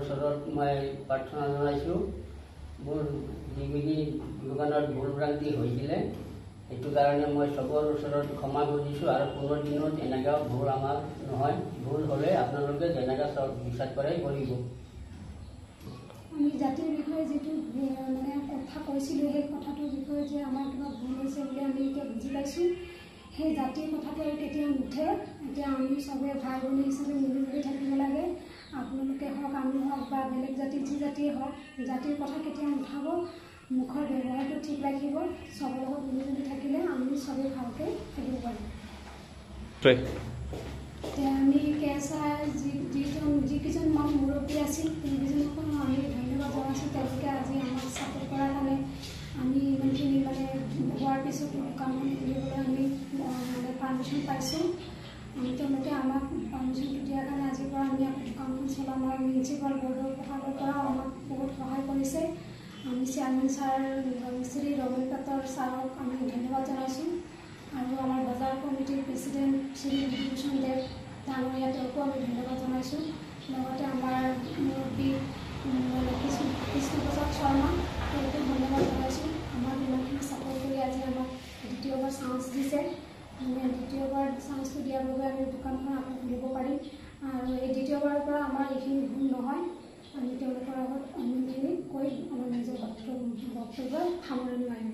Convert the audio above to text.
ওচৰত মই প্ৰাৰ্থনা জনাইছোঁ। মোৰ যিখিনি দোকানত ভুল ভ্ৰান্তি হৈছিলে, সেইটো কাৰণে মই চবৰ ওচৰত ক্ষমা খুজিছোঁ। আৰু কোনো দিনত এনেকুৱা ভুল আমাৰ নহয়। ভুল হ'লে আপোনালোকে যেনেকুৱা চব বিচাৰ কৰে কৰিব। আমি জাতিৰ বিষয়ে যিটো মানে কথা কৈছিলোঁ, সেই কথাটোৰ বিষয়ে যে আমাৰ কিবা ভুল হৈছে বুলি আমি এতিয়া বুজি পাইছোঁ। সেই জাতিৰ কথাটো আৰু কেতিয়াও নুঠে। এতিয়া আমি চবে ভাই ভনী হিচাপে মিলি জুলি থাকিব লাগে। আপোনালোকে হওক, আমি হওক বা বেলেগ জাতি যি জাতিয়ে হওক, জাতিৰ কথা কেতিয়াও নুঠাব। মুখৰ ব্যৱহাৰটো ঠিক ৰাখিব। চবৰ লগত মিলি জুলি থাকিলে আমি চবেই ভালকৈ থাকিব পাৰিম। এতিয়া আমি কেএছআই যিজন যিকেইজন মান মুৰব্বী আছিল, সেইকেইজনকো আমি ধন্যবাদ জনাইছোঁ। তেওঁলোকে আজি আমাক ছাপোৰ্ট কৰাৰ কাৰণে আমি ইমানখিনি মানে হোৱাৰ পিছতো দোকানখন খুলিবলৈ আমি মানে পাৰ্মিশ্যন পাইছোঁ। আমি তেওঁলোকে আমাক পাৰ্মিশ্যনটো দিয়াৰ কাৰণে আজিৰ পৰা আমি আকৌ দোকানখন চলাম। আৰু মিউনিচিপাল বৰ্ডৰ ফালৰ পৰাও আমাক বহুত সহায় কৰিছে। আমি চেয়াৰমেন ছাৰ শ্ৰী ৰমেন পাতৰ ছাৰক আমি ধন্যবাদ জনাইছোঁ আৰু আমাৰ বজাৰ কমিটিৰ প্ৰেচিডেণ্ট শ্ৰী বিভূষণ দেৱ ডাঙৰীয়া, তেওঁকো আমি ধন্যবাদ জনাইছোঁ। লগতে আমাৰ মুৰব্বী মানে কৃষ্ণপ্ৰসাদ শৰ্মা, তেওঁকো ধন্যবাদ জনাইছোঁ। আমাক ইমানখিনি ছাপোৰ্ট কৰি আজি আমাক দ্বিতীয়বাৰ চান্স দিছে। মানে দ্বিতীয়বাৰ চান্সটো দিয়াৰ বাবে আমি দোকানখন আকৌ খুলিব পাৰিম আৰু এই দ্বিতীয়বাৰৰ পৰা আমাৰ এইখিনি ভুল নহয়। আমি তেওঁলোকৰ আগত ইমানখিনি কৈ আমাৰ নিজৰ বক্তব্য সামৰণি মাৰিম।